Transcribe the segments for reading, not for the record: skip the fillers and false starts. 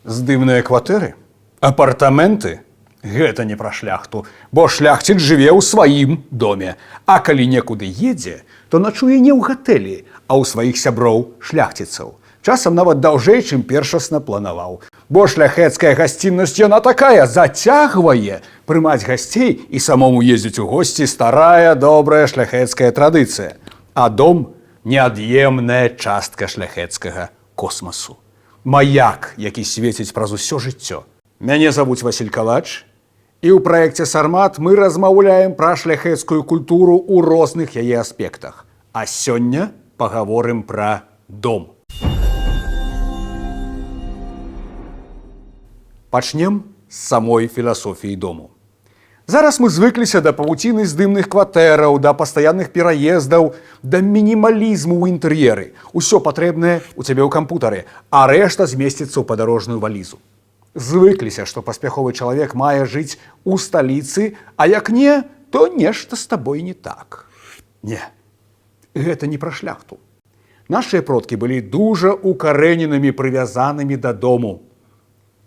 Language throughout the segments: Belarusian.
Здымныя кватэры, апартаменты — гэта не пра шляхту, бо шляхціц жыве ў сваім доме. А калі некуды едзе, то начуе не ў гатэлі, а ў сваіх сяброў шляхціцаў. Часам нават даўжэй, чым першасна планаваў. Бо шляхецкая гасціннасць, яна такая, зацягвае. Прымаць гасцей і самому ездзіць у госці — старая добрая шляхецкая традыцыя. А дом — неад'емная частка шляхецкага космасу. Маяк, які свеціць праз усё жыццё. Мяне завуць Васіль Калач, і ў праекце «Сармат» мы размаўляем пра шляхецкую культуру ў розных яе аспектах. А сёння пагаворым пра дом. Пачнем з самой філасофіі дому. Зараз мы звыкліся да павуціны здымных кватэраў, да пастаянных пераездаў, да мінімалізму ў інтэр'еры. Усё патрэбнае у цябе ў кампутары, а рэшта змесціцца ў падарожную валізу. Звыкліся, што паспяховы чалавек мае жыць у сталіцы, а як не, то нешта з табой не так. Не, гэта не пра шляхту. Нашыя продкі былі дужа укарэненымі, прывязанымі да дому.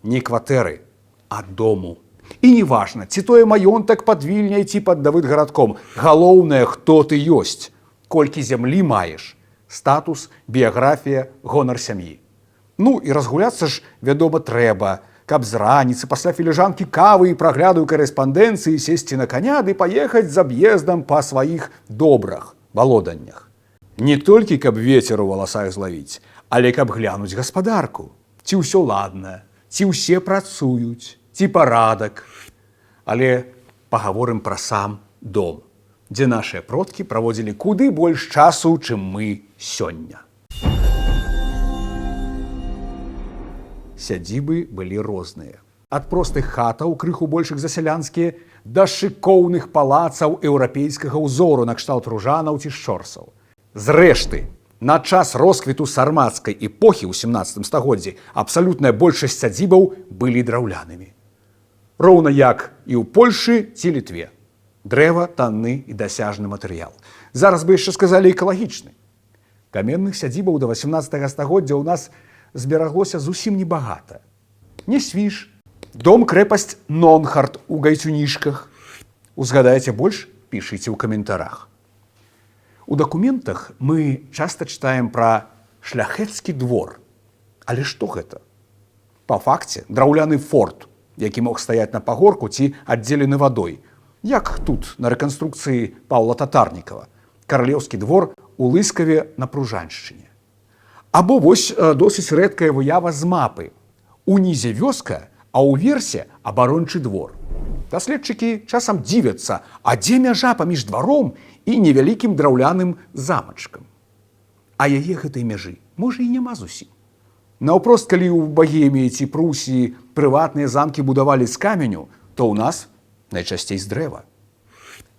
Не кватэры, а дому. І неважна, ці тое маёнтак пад Вільняй, ці пад Давыд-Гарадком. Галоўнае, хто ты ёсць, колькі зямлі маеш, статус, біяграфія, гонар сям'і. Ну і разгуляцца ж, вядома, трэба, каб з раніцы пасля філіжанкі кавы і прагляду карэспандэнцыі сесці на каня ды паехаць з аб'ездам па сваіх добрах, валоданнях. Не толькі каб вецер у валасах злавіць, але каб глянуць гаспадарку. Ці ўсё ладна, ці ўсе працуюць, ці парадак. Але пагаворым пра сам дом, дзе нашыя продкі праводзілі куды больш часу, чым мы сёння. Сядзібы былі розныя. Ад простых хатаў, крыху большых за сялянскія, да шыкоўных палацаў еўрапейскага ўзору накшталт Ружанаў ці Шчорсаў. Зрэшты, на час росквіту сармацкай эпохі ў 17 стагоддзі абсалютная большасць сядзібаў былі драўлянымі. Роўна як і ў Польшы ці Літве. Дрэва — танны і дасяжны матэрыял. Зараз бы яшчэ сказалі, экалагічны. Каменных сядзібаў да 18 стагоддзя ў нас збераглося зусім небагата. Нясвіж, дом крэпасць Нонхард у Гайцюнішках. Узгадаеце больш, пішыце ў каментарах. У дакументах мы часта чытаем пра шляхецкі двор. Але што гэта? Па факце драўляны форт, які мог стаяць на пагорку ці аддзелены вадой. Як тут на рэканструкцыі Паўла Татарнікава, каралеўскі двор у Лыскаве на Пружаншчыне. Або вось досыць рэдкая выява з мапы. Унізе вёска, а ўверсе абарончы двор. Даследчыкі часам дзівяцца, а дзе мяжа паміж дваром і невялікім драўляным замачкам? А яе, гэтай мяжы, можа, і няма зусім. Наўпрост, калі ў Багеміі ці Прусіі прыватныя замкі будавалі з каменю, то ў нас найчасцей з дрэва.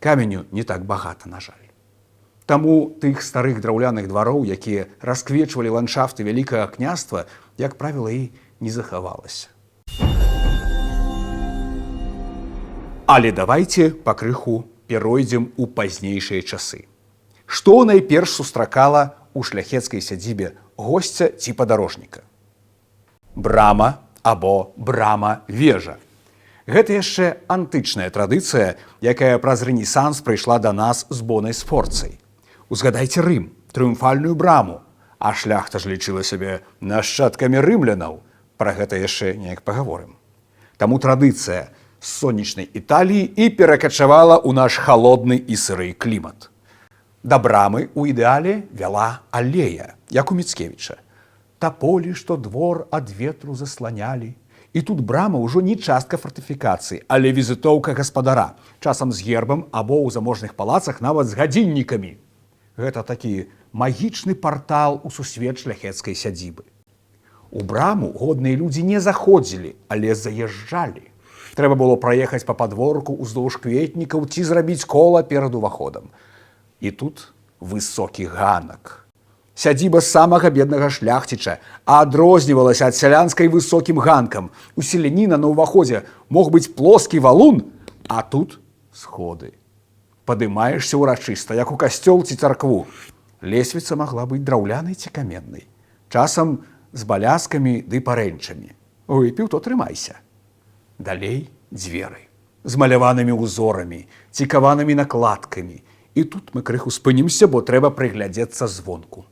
Каменю не так багата, на жаль. Таму тых старых драўляных двароў, якія расквечвалі ландшафты Вялікага Княства, як правіла, і не захавалася. Але давайте пакрыху перайдзем у пазнейшыя часы. Што найперш сустракала ў шляхецкай сядзібе госця ці падарожніка? Брама або брама-вежа. Гэта яшчэ антычная традыцыя, якая праз рэнесанс прыйшла да нас з Бонай Сфорцай. Узгадайце Рым, трыумфальную браму, а шляхта ж лічыла сябе нашчадкамі рымлянаў. Пра гэта яшчэ неяк пагаворым. Таму традыцыя з сонечнай Італіі і перакачавала ў наш халодны і сыры клімат. Да брамы ў ідэале вяла алея, як у Міцкевіча. Таполі, што двор ад ветру засланялі. І тут брама ўжо не частка фартыфікацыі, але візітоўка гаспадара, часам з гербам або ў заможных палацах нават з гадзіннікамі. Гэта такі магічны партал у сусвет шляхецкай сядзібы. У браму годныя людзі не заходзілі, але заязджалі. Трэба было праехаць па падворку ўздоўж кветнікаў ці зрабіць кола перад уваходам. І тут высокі ганак. Сядзіба самага беднага шляхціча адрознівалася ад сялянскай высокім ганкам. У селяніна на ўваходзе мог быць плоскі валун, а тут сходы. Падымаешся ўрачыста, як у касцёл ці царкву. Лесвіца магла быць драўлянай ці каменнай. Часам з баляскамі ды парэнчамі. Выпіў, то трымайся. Далей дзверы з маляванымі ўзорамі, ці каванымі накладкамі. І тут мы крыху спынімся, бо трэба прыглядзецца звонку.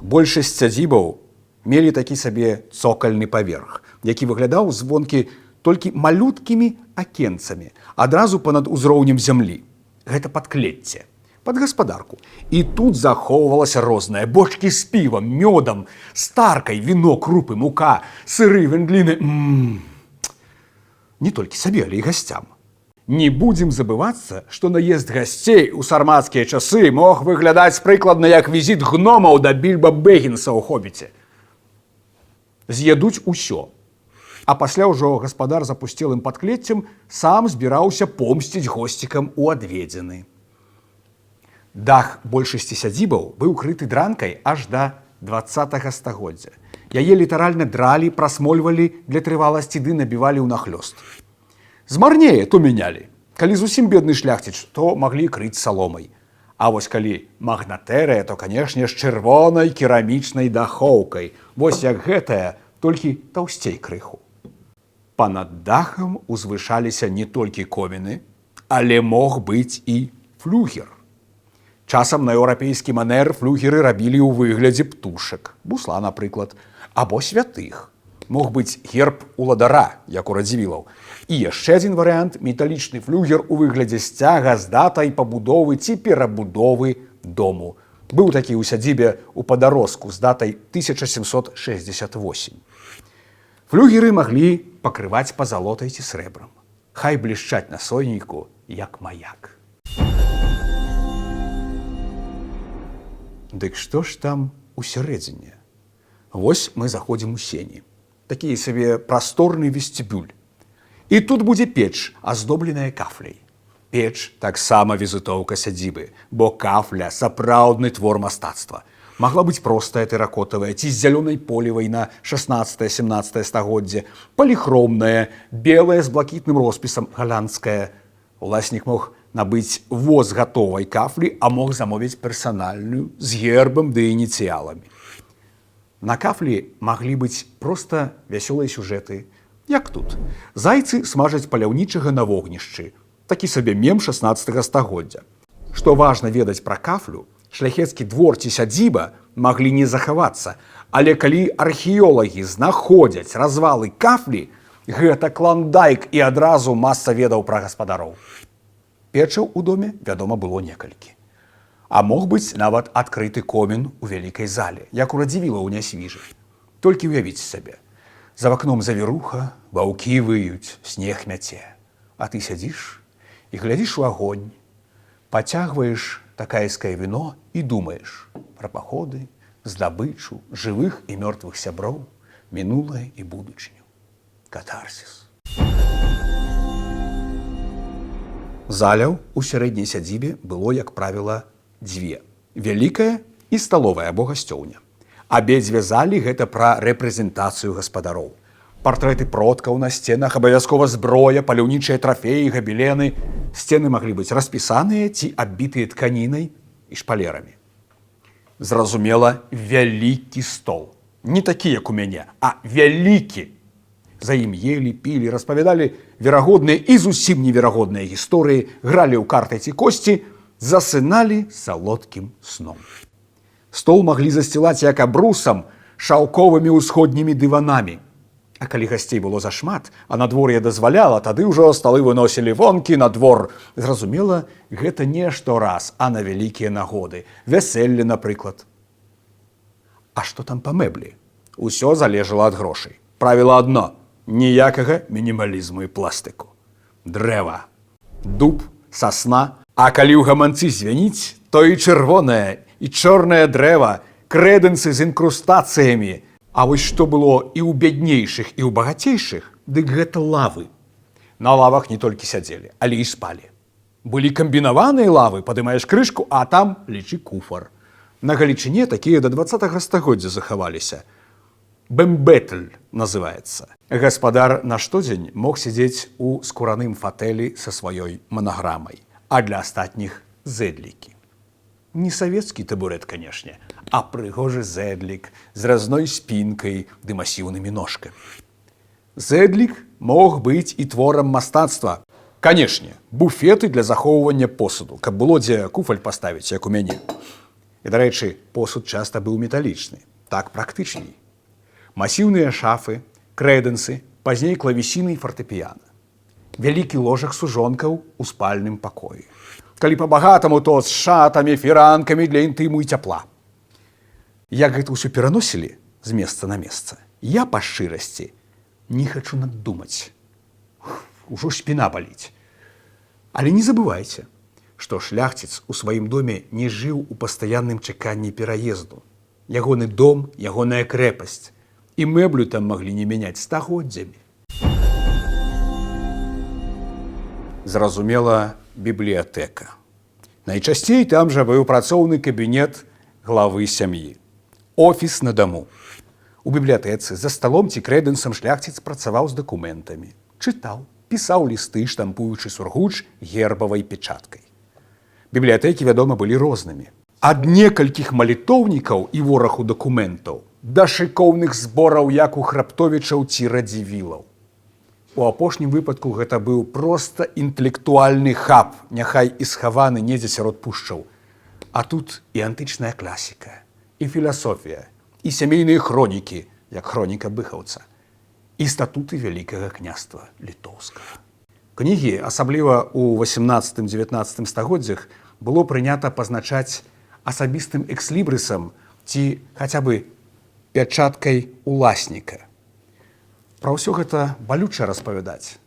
Большасць сядзібаў мелі такі сабе цокальны паверх, які выглядаў звонкі толькі малюткімі акенцамі, адразу па-над узроўнем зямлі. Гэта падклецце, пад гаспадарку. І тут захоўвалася рознае: бочкі з півам, мёдам, старкай, віно, крупы, мука, сыры, вяндліны. Не толькі сабе, але і гасцям. Не будзем забывацца, што наезд гасцей у сармацкія часы мог выглядаць прыкладна як візіт гномаў да Більба Бэгінса ў «Хобіце». З'ядуць усё. А пасля ўжо гаспадар запусцелым падклеццем сам збіраўся помсціць госцікам у адведзіны. Дах большасці сядзібаў быў крыты дранкай аж да 20 стагоддзя. Яе літаральна дралі, прасмольвалі для трываласці ды набівалі ўнахлёст. Змарнее, то мянялі. Калі зусім бедны шляхціч, то маглі крыць саломай. А вось калі магнатэрыя, то, канешне ж, чырвонай керамічнай дахоўкай. Вось як гэтая, толькі таўсцей крыху. Па-над дахам узвышаліся не толькі коміны, але мог быць і флюгер. Часам на еўрапейскі манер флюгеры рабілі ў выглядзе птушак, бусла, напрыклад, або святых. Мог быць герб уладара, як у Радзівілаў. І яшчэ адзін варыянт: металічны флюгер у выглядзе сцяга з датай пабудовы ці перабудовы дому. Быў такі ў сядзібе ў Падароску з датай 1768. Флюгеры маглі пакрываць пазалотай ці срэбрам. Хай блішчаць на сонейку, як маяк. Дык што ж там у сярэдзіне? Вось мы заходзім у сені. Такі сабе прасторны вестыбюль. І тут будзе печ, аздобленая кафляй. Печ таксама візітоўка сядзібы, бо кафля — сапраўдны твор мастацтва. Магла быць простая тэракотавая ці з зялёнай полівай на 16-17 стагоддзе, паліхромная, белая з блакітным роспісам, галандская. Уласнік мог набыць воз гатовай кафлі, а мог замовіць персанальную з гербам ды ініцыяламі. На кафлі маглі быць проста вясёлыя сюжэты, як тут. Зайцы смажаць паляўнічага на вогнішчы. Такі сабе мем 16 стагоддзя. Што важна ведаць пра кафлю: шляхецкі двор ці сядзіба маглі не захавацца, але калі археолагі знаходзяць развалы кафлі, гэта кландайк і адразу маса ведаў пра гаспадароў. Печаў у доме, вядома, было некалькі. А мог быць нават адкрыты комін у вялікай зале, як у Радзівіла ў Нясвіжы. Толькі ўявіце сабе. За вакном завіруха, ваўкі выюць, снег мяце. А ты сядзіш і глядзіш у агонь, пацягваеш такайскае віно і думаеш пра паходы, здабычу, жывых і мёртвых сяброў, мінулае і будучыню. Катарсіс. Заляў у сярэдняй сядзібе было, як правіла, дзве: вялікая і сталовая або гасцёўня. Абедзве залі — гэта пра рэпрэзентацыю гаспадароў. Партрэты продкаў на сценах, абавязкова зброя, паляўнічыя трафеі, габелены. Сцены маглі быць распісаныя ці аббітыя тканінай і шпалерамі. Зразумела, вялікі стол. Не такі, як у мяне, а вялікі. За ім елі, пілі, распавядалі верагодныя і зусім неверагодныя гісторыі, гралі ў карты ці косці, засыналі салодкім сном. Стол маглі засцілаць як абрусам шаўковымі ўсходнімі дыванамі. А калі гасцей было зашмат, а надвор'е дазваляла, тады ўжо сталы выносілі вонкі на двор. Зразумела, гэта не штораз, а на вялікія нагоды, вяселле, напрыклад. А што там па мэблі? Усё залежала ад грошай. Правіла адно: ніякага мінімалізму і пластыку. Дрэва, дуб, сасна, а калі ў гаманцы звяніць, то і чырвонае, і чорнае дрэва, крэдэнсы з інкрустацыямі. А вось што было і ў бяднейшых, і ў багацейшых, дык гэта лавы. На лавах не толькі сядзелі, але і спалі. Былі камбінаваныя лавы: падымаеш крышку, а там, лічы, куфар. На Галічыне такія да 20 стагоддзя захаваліся. Бэмбетль называецца. Гаспадар на штодзень мог сядзець у скураным фатэлі са сваёй манаграмай, а для астатніх зэдлікі. Не савецкі табурэт, канешне, а прыгожы зэдлік з разной спінкай ды масіўнымі ножкамі. Зэдлік мог быць і творам мастацтва. Канешне, буфеты для захоўвання посуду, каб было дзе куфаль паставіць, як у мяне. І, дарэчы, посуд часта быў металічны, так практычней. Масіўныя шафы, крэдэнсы, пазней клавесіны і фартэпіяна. Вялікі ложак сужонкаў у спальным пакоі. Калі па-багатаму, то з шатамі, фіранкамі для інтыму і цяпла. Як гэта ўсё пераносілі з месца на месца, я па шчырасці не хачу наддумаць. Ужо спіна баліць. Але не забывайце, што шляхціц у сваім доме не жыў у пастаянным чаканні пераезду. Ягоны дом, ягоная крэпасць. І мэблю там маглі не мяняць стагоддзямі. Зразумела, бібліятэка. Найчасцей там жа быў працоўны кабінет главы сям'і. Офіс на даму. У бібліятэцы за сталом ці крэдэнсам шляхціц працаваў з дакументамі, чытаў, пісаў лісты, штампуючы сургуч гербавай печаткай. Бібліятэкі, вядома, былі рознымі. Ад некалькіх малітоўнікаў і вораху дакументаў да шыкоўных збораў, як у Храптовічаў ці Радзівілаў. У апошнім выпадку гэта быў проста інтэлектуальны хаб, няхай і схаваны недзе сярод пушчаў. А тут і антычная класіка, і філасофія, і сямейныя хронікі, як хроніка Быхаўца, і статуты Вялікага Княства Літоўскага. Кнігі, асабліва ў 18-19 стагоддзях, было прынята пазначаць асабістым экслібрысам ці хаця бы пячаткай уласніка. Пра ўсё гэта балюча распавядаць,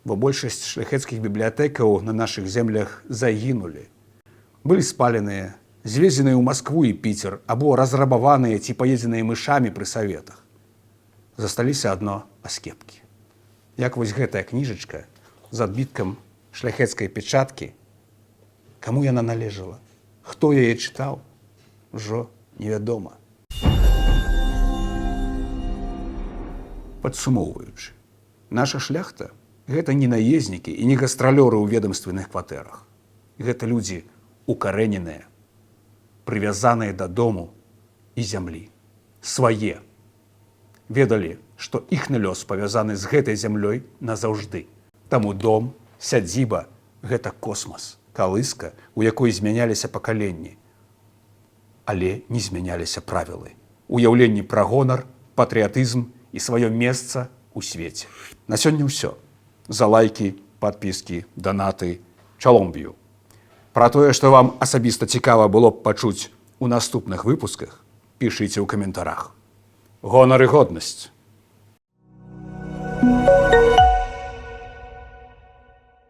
бо большасць шляхецкіх бібліятэкаў на нашых землях загінулі. Былі спаленыя, звезеныя ў Маскву і Піцер або разрабаваныя ці паедзеныя мышамі пры саветах. Засталіся адно аскепкі. Як вось гэтая кніжачка з адбіткам шляхецкай печаткі, каму яна належала, хто яе чытаў, ужо невядома. Падсумоўваючы, наша шляхта гэта не наезнікі і не гастралёры ў ведомственных кватэрах. Гэта людзі укарэненыя, прывязаныя да дому і зямлі. Свае. Ведалі, што іхны лёс павязаны з гэтай зямлёй назаўжды. Таму дом, сядзіба — гэта космас, калыска, у якой змяняліся пакаленні, але не змяняліся правілы. Уяўленні пра гонар, патрыятызм і сваё месца ў свеце. На сёння ўсё. За лайкі, падпіскі, данаты, чалом б'ю. Пра тое, што вам асабіста цікава было б пачуць у наступных выпусках, пішыце ў каментарах. Гонар і годнасць.